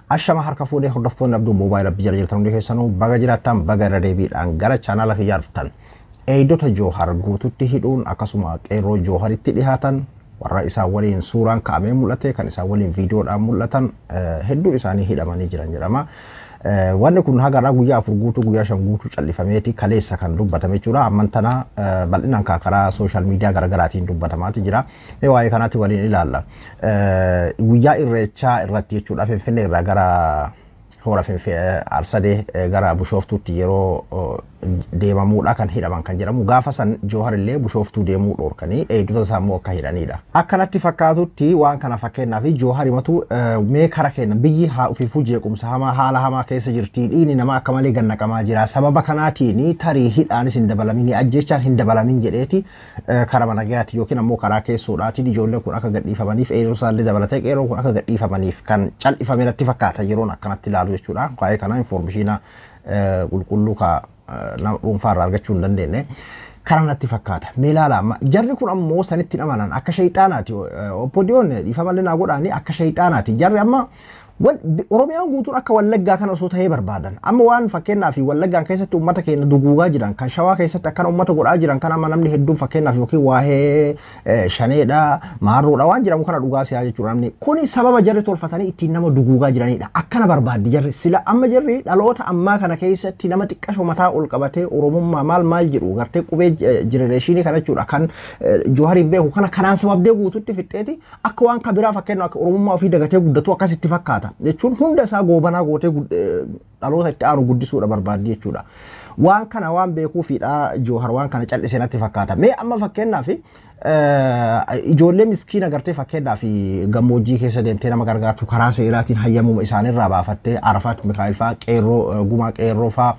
Ashama harka fuudhee hordoftoonni Abduu Moobaayil Abdii jala jirtan hundi keessanuu baga jiraattan, baga irra deebiidhaan gara chaanaala kiyyaa dhuftan. Eegdota Joohar guututti hidhuun akkasuma qeerroo Jooharitti dhihaatan, warra isaan waliin suuraan ka'amee mul'ate, kan isaan waliin viidiyoodhaan mul'atan hedduun isaanii hidhamanii jiran jedhama. Wanni kun haga guyyaa 4 guutuu, guyyaa 5 guutuu callifameeti kaleessa kan dubbatame jechuudha. Amman tana bal'inaan karaa social media garaagaraatiin dubbatamaati jira. Mee waa'ee kanaatti waliin ilaalla. Guyyaa Irreechaa irratti jechuudha, Finfinnee irraa gara hora Finfinnee Arsadee gara Bushooftuutti yeroo deemamuudha kan hidhaman kan jedhamu. Gaafa san Joohar illee Bushooftuu deemuu dhorkanii eegdota isaa immoo akka hidhanidha. Akkanatti fakkaatutti waan kana fakkeenyaaf Joohar himatu mee kara kenna, biyyi haa ofiifuu jeequmsa hamaa, haala hamaa keessa jirti, dhiigni namaa akka malee gannaqamaa jira, sababa kanaatiin tarii hidhaanis hin dabalamin, ajjechaan hin dabalamin jedheeti karaa mana yookiin ammoo karaa keessoodhaatiin ijoolleen kun akka gadhiifamaniif, eegdota isaallee dabalatee qeerroon kun akka gadhiifamaniif kan cal'ifame natti fakkaata yeroon akkanatti ilaalu jechuudha. Waa'ee kanaa information qulqulluu ka nama dhuunfaa irraa argachuu hin dandeenye. Karaa natti fakkaata. Mee ilaala, amma jarri kun ammoo sanitti amanan akka shayxaanaati. Obbodiyoon dhiifamallee naa godhaanii, akka shayxaanaati. Jarri amma Oromiyaan guutuun akka Wallaggaa kana osoo ta'ee barbaadan. Amma waan fakkeenyaaf Wallaggaan keessatti uummata keenya duguugaa jiran, kan Shawaa keessatti akkana uummata godhaa jiran kan amma namni hedduun fakkeenyaaf yookiin waa'ee shaneedha, maarroodha waan jedhamu kana dhugaa si'aa jechuudha namni. Kuni sababa jarri tolfatanii ittiin nama duguugaa jiranidha. Akkana barbaaddi jarri. Sila amma jarri dhaloota ammaa kana keessatti nama xiqqasho mataa ol qabatee Oromummaa maal maal jedhu gartee qubee generation kana jechuudha, kan Joohariin beeku kana kanaan sababdee guututti fixxeeti akka waan kabiraa fakkeenyaaf akka Oromummaa ofii dagatee guddatu akkasitti fakkaata. Jechuun hunda isaa goobanaa gootee dhaloota itti aanu guddisuudha barbaaddi jechuudha. Waan kana waan beekuufidha Joohar waan kana cal'isee natti fakkaata. Mee amma fakkeenyaaf ijoollee miskiina gartee fakkeenyaaf gammoojjii keessa deemtee nama gargaartu, karaa seeraatiin hayyamuma isaanirraa baafattee, Arafaat Mikaa'el fa'aa, qeerroo gumaa qeerroo fa'aa,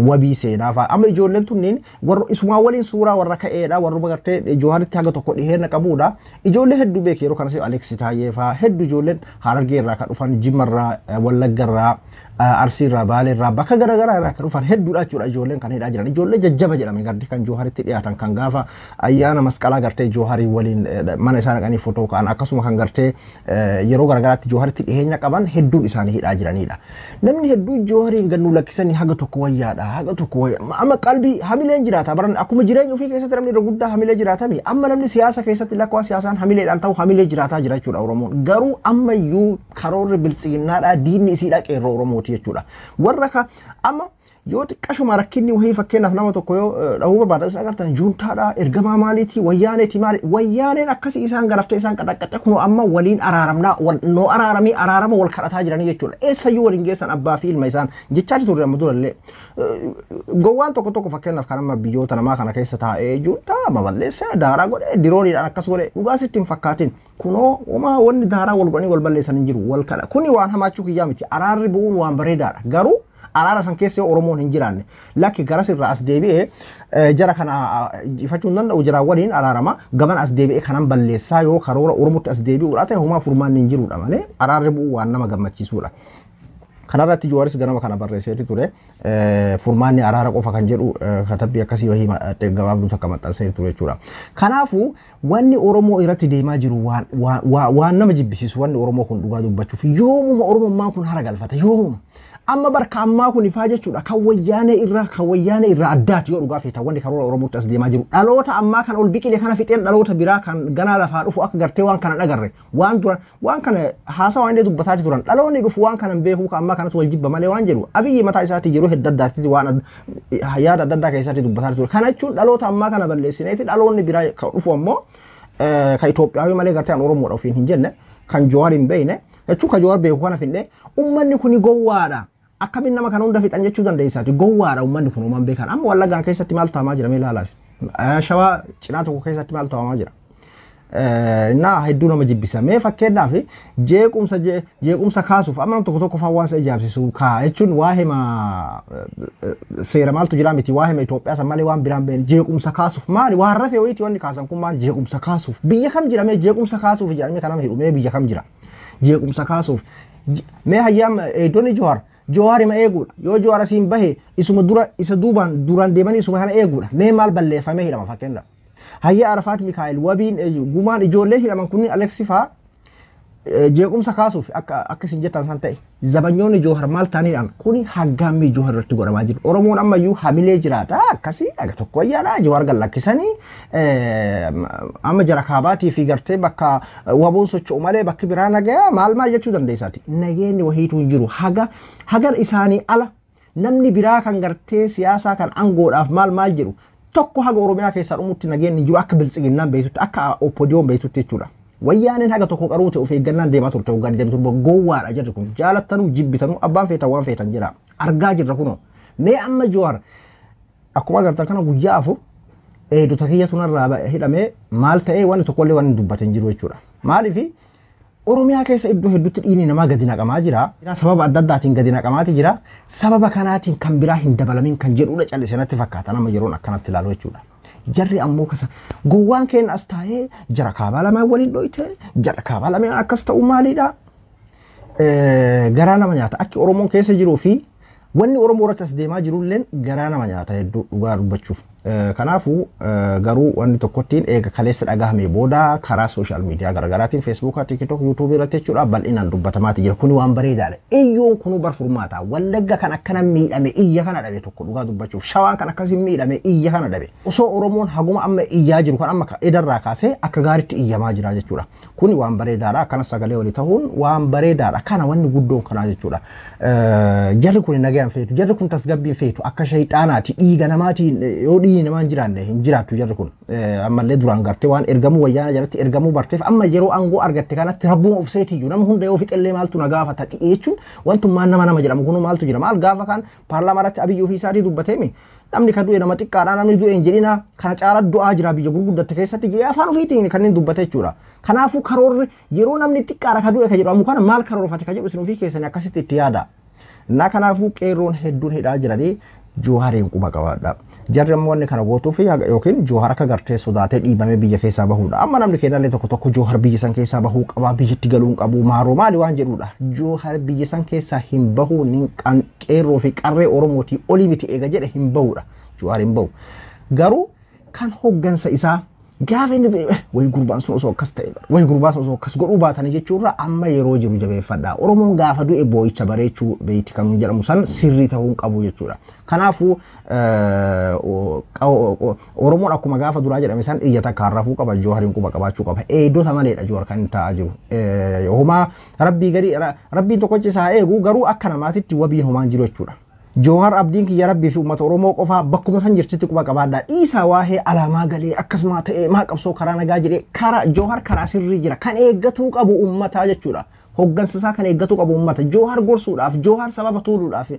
wabii seenaa fa'aa, amma ijoolleen tunniin warra isumaa waliin suuraa warra ka'eedha, warra gartee Jooharitti haga tokko dhiheenya qabuudha. Ijoollee hedduu beek yeroo kanas Aleksi Taayyee fa'aa hedduu, ijoolleen Harargee irraa kan dhufan, Jimmarraa, Wallaggarraa, Arsiirraa, Baaleerraa, bakka garaagaraa irraa kan dhufan hedduudha jechuudha. Ijoolleen kan hidhaa jiran ijoollee jajjaba jedhame gardi kan Jooharitti dhiyaatan, kan gaafa ayyaana masqalaa gartee Jooharii waliin mana isaa dhaqanii fotoo ka'an, akkasuma kan gartee yeroo garaagaraatti Jooharitti dhiheenya qaban hedduun isaanii hidhaa jiranidha. Namni hedduu Joohariin gannuu lakkisanii haga tokko wayyaadha, haga tokko wayyaa, amma qalbii hamileen jiraata. Baran akkuma jireenya ofii keessatti namni irra guddaa hamilee jiraatami, amma namni siyaasa keessatti lakkoo siyaasaan hamileedhaan ta'u hamilee jiraataa jira jechuudha Oromoon. Garuu ammayyuu karoorri biltsiginnaadha, diinni isiidha qeerroo Oromooti jechuudha. Warra ka amma yoo xiqqashuma rakkinni wahii fakkeenyaaf nama tokko yoo dhahuu barbaadan isaan agartan juuntaadha, ergamaa maaliiti, wayyaaneeti, maali wayyaaneen akkasii isaan garaftee isaan qaxaqqaxxe, kunoo amma waliin araaramnaa, noo araaramii, araarama wal kadhataa jiranii jechuudha. Eessayyuu waliin geessan abbaa fi ilma isaan jechaati turre amma durallee. Gowwaan tokko tokko fakkeenyaaf kan amma biyyoota namaa kana keessa taa'ee juuntaa babal'eessa daaraa godhee dirooniidhaan akkas godhee dhugaa sitti hin fakkaatin. Kunoo homaa wanni daaraa wal godhanii wal balleessan hin jiru wal kadha. Kuni waan hamaachuu kiyyaa miti, araarri bu'uun waan bareedaadha, garuu araara san keessa Oromoon hin jiraanne, lakki garas irraa as deebi'ee jara kana ifachuu hin danda'u, jara waliin araarama gaman as deebi'ee kanan balleessaa yoo karoora Oromootti as deebi'uudha ta'e homaa furmaanni hin jirudha malee araarri bu'uu waan nama gammachiisuudha. Kanarratti Jawaaris ganama kana barreesseeti ture. Furmaanni araara qofa kan jedhu katabbii akkasii wahii gabaabduu takka maxxansee ture jechuudha. Kanaafuu wanni Oromoo irratti deemaa jiru waan nama jibbisiisu. Wanni Oromoo kun dhugaa dubbachuuf yoomuma Oromummaan kun hara galfata yoomuma. Amma barka ammaa kun ifaa jechuudha, kan wayyaanee irraa addaati yoo dhugaa feeta wanni karoora Oromootti as deemaa jiru. Dhaloota ammaa kan ol biqile kana fixeen dhaloota biraa kan ganaa lafaa dhufu akka gartee waan kana dhagarre, waan duran waan kana haasawaa inni dubbataati turan, dhaloonni dhufu waan kana hin beeku, kan ammaa kanas wal jibba malee waan jedhu Abiyyi mataa isaatii yeroo hedda addaatti waan yaada adda addaa keessatti dubbataa ture. Kana jechuun dhaloota ammaa kana balleessineeti dhaloonni biraa kan dhufu ammoo kan Itoophiyaawii malee gartee kan Oromoodha ofiin hin jenne, kan Jawaar hin beekne jechuun, kan Jawaar beeku kana finne ummanni kuni gowwaadha. Akkamiin nama kana hunda fixan jechuu dandeessaati. Gowwaadha ummanni kun uumaan beekan. Amma Wallaggaan keessatti maal ta'amaa jira mee ilaalaas. Shawaa cinaa tokko keessatti maal ta'amaa jira? Naa hedduu nama jibbisa. Mee fakkeenyaaf jeequmsa kaasuuf amma nam tokko tokko fa'aa waan isa ijaabsisu kaa jechuun waa hima seera maaltu jira miti, waa hima Itoophiyaa san malee waan biraan beekne, jeequmsa kaasuuf maali waan rafee wayiiti wanni kaasan kun maali jeequmsa kaasuuf? Biyya kam jira mee jeequmsa kaasuuf jedhamee kan nama hidhu? Mee biyya kam jira jeequmsa kaasuuf? Mee hayyaam eedonni Johaar Johaar hima eeguudha, yoo Johaar asiin bahe isuma dura isa duubaan duraan deemanii isuma kana eeguudha. Mee maal balleeffamee hidhama fakkeenyaaf? Hayya Arafaat Mikaa'el, wabiin, gumaan, ijoollee hidhaman kunniin, Aleksi fa'aa. Jeequmsa kaasuuf akka isin jettan san ta'e zabanyoonni Joohar maal ta'aniidhaan kuni haggaammii Joohar irratti godhamaa jiru. Oromoon ammayyuu hamilee jiraata akkasii dhaga tokko wayyaadha Joohar gad lakkisanii amma jara kaabaatii fi gartee bakka waboon socho'u malee bakki biraa nagayaa maal maal jechuu dandeessaati. Nageenyi wahiitu hin jiru haga isaanii ala namni biraa kan gartee siyaasaa kan aangoodhaaf maal maal jedhu tokko haga Oromiyaa keessaa dhumutti nageenyi hin jiru akka biltsiginnaan beektutti akka OPDOn beektutti jechuudha. Wayyaaneen haga tokko qaruu ta'e of eeggannaan deemaa turte waggaa 27 gowwaadha jirri kun jaalattanuu jibbitanuu abbaan feetan waan feetan jira argaa jirra kunoo. Mee amma Jowaar akkuma agartan kana guyyaa 4 eegdota kiyyatu narraa hidhamee maal ta'ee wanni tokkollee waan hin dubbatin jiru jechuudha. Maaliif Oromiyaa keessa iddoo hedduutti dhiigni namaa gadi naqamaa jira. Sababa adda addaatiin gadi naqamaati jira. Sababa kanaatiin kan biraa hin dabalamin kan jedhudha callisee natti fakkaata nama yeroon akkanatti ilaalu jechuudha. Jarri ammoo kasa gowwaan keenya as taa'ee jara kaabaa lamaan waliin dhoyite jara kaabaa lamaan akkas ta'u maalidha? Garaa nama nyaata akki Oromoon keessa jiruu fi wanni Oromoo irratti as deemaa jirulleen garaa nama nyaata hedduu dhugaa dubbachuuf. Kanaafuu garuu wanni tokkottiin eega kaleessa dhagahame booda karaa sooshaal miidiyaa garaagaraatiin Feesbuukaa, Tiiktook, Yuutuubii irratti jechuudha bal'inaan dubbatamaati jira. Kuni waan bareedaadha. Iyyoon kunuu bar furmaata. Wallagga kan akkana miidhame iyya kana dhabe tokko dhugaa dubbachuuf. Shawaan kan akkasii miidhame iyya kana dhabe. Osoo Oromoon haguma amma iyyaa jiru kan amma edarraa kaasee akka gaariitti iyyamaa jira jechuudha. Kuni waan bareedaadha. Akkana sagalee walii ta'uun waan bareedaadha. Kana wanni guddoon kanaa jechuudha. Jarri kun nagayaan feetu. Jarri kun tasgabbiin feetu. Akka shayxaanaati dhiiga namaatiin yoo dhiigni namaa hin jiraanne hin jiraattu jarri kun. Ammallee duraan gartee waan ergamuu wayyaana jalatti ergamuu barteef amma yeroo aangoo argatte kanatti rabbuun of seetiyyuu nama hunda yoo fixellee maaltu na gaafata jechuun wantummaan nama nama jedhamu kun maaltu jira maal gaafa kan paarlaamaa irratti Abiyyuu fi isaatii dubbateemi namni kan du'e nama xiqqaadha namni du'e hin jedhina kana caalaa du'aa jira biyya gurguddatte keessatti jedhee afaan ofiitiin kanneen dubbate jechuudha. Kanaafuu karoorri yeroo namni xiqqaadha kan du'e kan jedhamu kana maal karoorfate kan jedhu isin ofii keessanii akkasitti itti yaada. Na kanaafuu qeerroon hedduun hidhaa jiranii Joohariin quba qabaadha. Jarri ammoo wanni kana gootuu fi yookiin Joohar akka gartee sodaatee dhiibamee biyya keessaa bahuudha. Amma namni keenyallee tokko tokko Joohar biyya san keessaa bahuu qaba, biyyatti galuu hin qabu, maaroo maali waan jedhudha. Joohar biyya san keessaa hin bahuu ni qeerroo fi qarree Oromootii olii miti eega jedhe hin bahuudha. Joohar hin bahu. Garuu kan hoggansa isaa gaafa inni wayi gurbaan sun osoo akkas ta'e wayi gurbaan sun osoo akkas godhuu baatanii jechuurra amma yeroo jiru jabeeffadha. Oromoon gaafa du'e boo'icha bareechuu beeyti kan jedhamu san sirrii ta'uu hin qabu jechuudha. Kanaafuu Oromoon akkuma gaafa duraa jedhame san iyya takka rafuu qaba Joohariin quba qabaachuu qaba. Eegdota maleedha Joohar kan taa'aa jiru. Homaa rabbii gadi rabbiin tokkochi isaa eegu garuu akka namaatitti wabiin homaan jiru jechuudha. Joohar abdiin kiyya rabbii fi uummata Oromoo qofaa bakkuma san jirtitti quba qabaadha. Dhiisaa waa'ee alaamaa galee akkasuma ta'ee maa qabsoo karaa nagaa jedhee karaa Joohar karaa sirrii jira. Kan eeggatuu qabu uummataa jechuudha. Hoggansa isaa kan eeggatuu qabu uummata. Joohar gorsuudhaaf, Joohar sababa tuuluudhaaf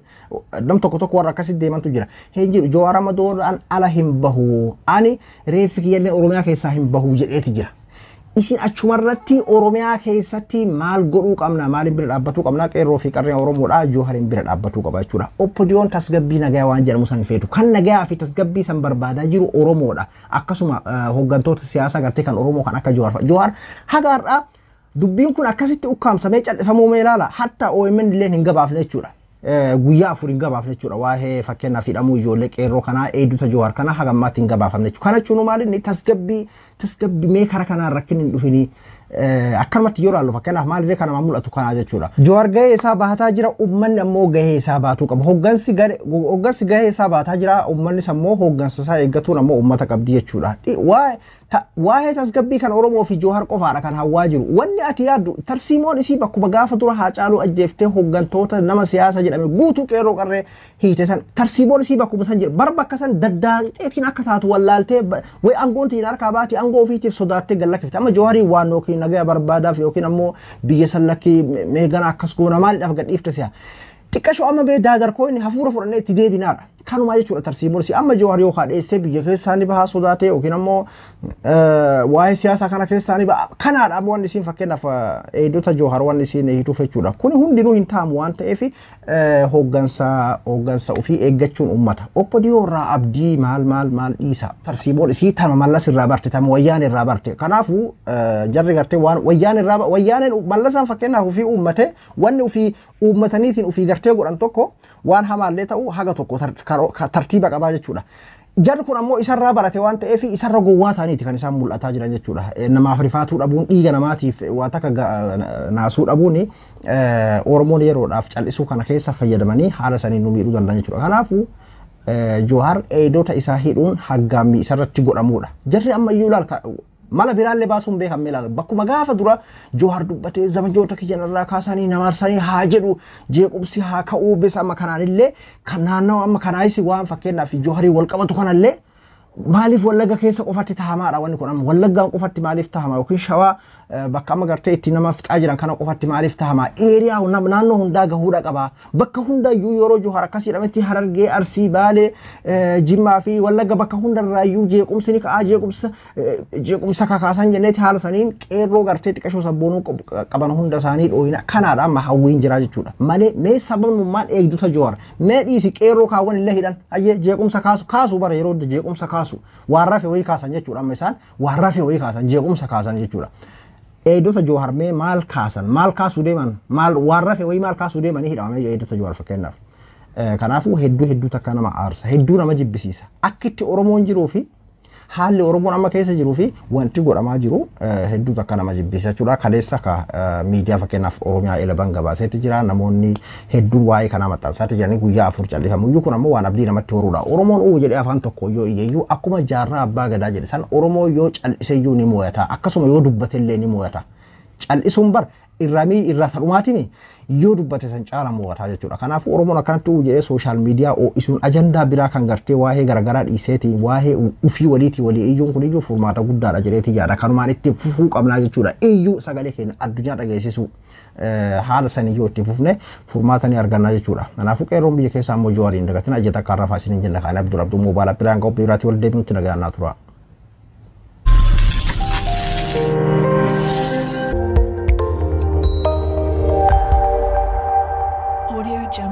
nam tokko tokko warra akkasitti deemantu jira. Hin jiru Joohar amma doodhaan ala hin bahu. Ani reeffi kiyyallee Oromiyaa keessaa hin bahu jedheeti jira. Isin achumarratti Oromiyaa keessatti maal godhuu qabna maaliin bira dhaabbatuu qabna qeerroo fi qarreen Oromoodha Joohariin bira dhaabbatuu qaba jechuudha. OPDOn tasgabbii nagayaa waan jedhamu san feetu kan nagayaa fi tasgabbii san barbaadaa jiru Oromoodha. Akkasuma hoggantoota siyaasaa gartee kan Oromoo kan akka Joohar fa'a. Joohar haga har'aa dubbiin kun akkasitti ukkaamsamee cal'ifamuu mee ilaala hatta OMN illee hin gabaafne jechuudha. Guyyaa 4 hin gabaafne jechuudha. Waa'ee fakkeenyaaf hidhamuu ijoollee qeerroo kanaa eegdota Joohar kanaa haga ammaatti hin gabaafamne jechuudha. Kana jechuun maal inni tasgabbii mee karaa kanaan rakkinni hin dhufinii akkanumatti yeroo ilaallu fakkeenyaaf maalirree kana mul'atu kanaa jechuudha. Joohar gahee isaa baataa jira uummanni ammoo gahee isaa baatuu qaba. Hoggansi gahee isaa baataa jira uummannis ammoo hoggansa isaa eeggatuun ammoo uummata qabdi jechuudha. Waa'ee tasgabbii kan Oromoo fi Joohar qofaadha kan hawwaa jiru. Wanni ati yaaddu tarsiimoon isii bakkuma gaafa dura Haacaaluu ajjeeftee hoggantoota nama siyaasa jedhame guutuu qeerroo qarree hiite san tarsiimoon isii bakkuma san jira. Bar bakka san daddaaqxeetiin akka taatu wallaaltee wayi aangoon tiin harkaa baati aangoo ofiitiif sodaattee gallakkifte. Amma Joohariin waan yookiin nagaya barbaadaaf yookiin ammoo biyya san lakkii meegana akkas goona maaliidhaaf gadhiifte si'a. Xiqqashoo amma bee daadarkoo inni hafuura fudhannee itti deebinaadha. Kanumaa jechuudha tarsiimoon isii amma Joohar yoo kaadheessee biyya keessaa ni bahaa sodaatee yookiin ammoo waa'ee siyaasaa kana keessaa ni baha. Kanaadha amma wanni isiin fakkeenyaaf eegdota Joohar wanni isiin eegduuf jechuudha. Kuni hundinuu hin taamu waan ta'eef hoggansa ofii eeggachuun uummata. OPDO irraa abdii maal maal maal dhiisa. Tarsiimoon isii tama Mallas irraa barte tama wayyaan irraa barte. Kanaafuu jarri gartee waan wayyaan irraa wayyaaneen Mallasaan fakkeenyaaf ofii uummate wanni ofii uummataniitiin ofii gartee godhan tokko waan hamaallee ta'u haga tokko tartiiba qabaa jechuudha. Jarri kun ammoo isarraa barate waan ta'eef isarra gowwaa ta'aniiti kan isaan mul'ataa jiran jechuudha. Namaaf rifaatuu dhabuun dhiiga namaatiif waa takka naasuu dhabuun Oromoon yeroodhaaf cal'isuu kana keessa fayyadamanii haala saniin nu miidhuu danda'an jechuudha. Kanaafuu Johaar eedota isaa hidhuun haggaammii isarratti godhamuudha. Jarri amma iyyuu ilaal mala biraallee baasuun beekamee ilaala. Bakkuma gaafa dura Johaar dubbatee zabanjoota kiyyanarraa kaasanii namaarsanii haa jedhu jeequmsi haa ka'uu bisa amma kanaanillee kan naannawa amma kanaayis waan fakkeenyaaf Joharii wal qabatu kanallee maaliif Wallagga keessa qofatti tahamaadha wanni kun amma Wallaggaan qofatti maaliif tahama yookiin Shawaa bakka amma gartee itti nama fixaa jiran kana qofatti maaliif tahama eeriyaa naannoo hundaa gahuudha qaba bakka hundayyuu yeroo Johaar akkas jedhametti Harargee Arsii Baalee Jimmaa fi Wallagga bakka hundarraayyuu jeequmsi ni ka'aa jeequmsa kakaasan jenneeti haala saniin qeerroo gartee xiqqashoo sabboonuu qaban hunda isaanii dhoohina kanaadha amma hawwiin jiraa jechuudha malee mee sababnummaan eegdota Johaar mee dhiisi qeerroo kaawwan illee hidhan hayyee jeequmsa kaasu bara yeroo jeequmsa kaasu waan rafe wayii kaasan jechuudha amma isaan waan rafe wayii kaasan jeequmsa kaasan jechuudha. Eegdota Johaar mee maal kaasan maal kaasuu deeman maal waan rafe wayii maal kaasuu deemanii hidhamame eegdota Johaar fakkeenyaaf. Kanaafuu hedduu hedduu takka nama aarsa hedduu nama jibbisiisa akka itti Oromoon jiruu fi haalli Oromoon amma keessa jiruu fi wanti godhamaa jiru hedduu takka nama jibbisiisa jechuudha. Kaleessa ka miidiyaa fakkeenyaaf Oromiyaa Eleban gabaaseetti jira namoonni hedduun waa'ee kanaa maxxansaatti jiranii guyyaa 4 callifamu iyyuu kun ammoo waan abdii namatti horuudha. Oromoon uu jedhee afaan tokko yoo iyyeeyyuu akkuma jaarraa abbaa gadaa jedhe san Oromoo yoo calliseyyuu ni mo'ata akkasuma yoo dubbatellee ni mo'ata. Callisuun bar irraa irraa tadhumaatiin yoo dubbate san caala mo'ataa jechuudha. Kanaafuu Oromoon akkanatti uu jedhee sooshaal miidiyaa ho'isuun ajandaa biraa kan gartee waa'ee garaagaraa dhiiseetiin waa'ee ufii waliitii walii iyyuun kun iyyuu furmaata guddaadha jedheetii yaada. Kanumaan itti fufuu qabnaa jechuudha. Iyyuu sagalee keenya addunyaa dhageessisuu haala saniyyuu itti fufne furmaata ni arganna jechuudha. Kanaafuu qeerroon biyya keessaa ammoo Johaariin dagatina ajjata akka har'aa isiniin jenna kaan Abdul Abduu moobaala biraan qophii biraatii wal deebinutti nagaan tura. Audio Jungle.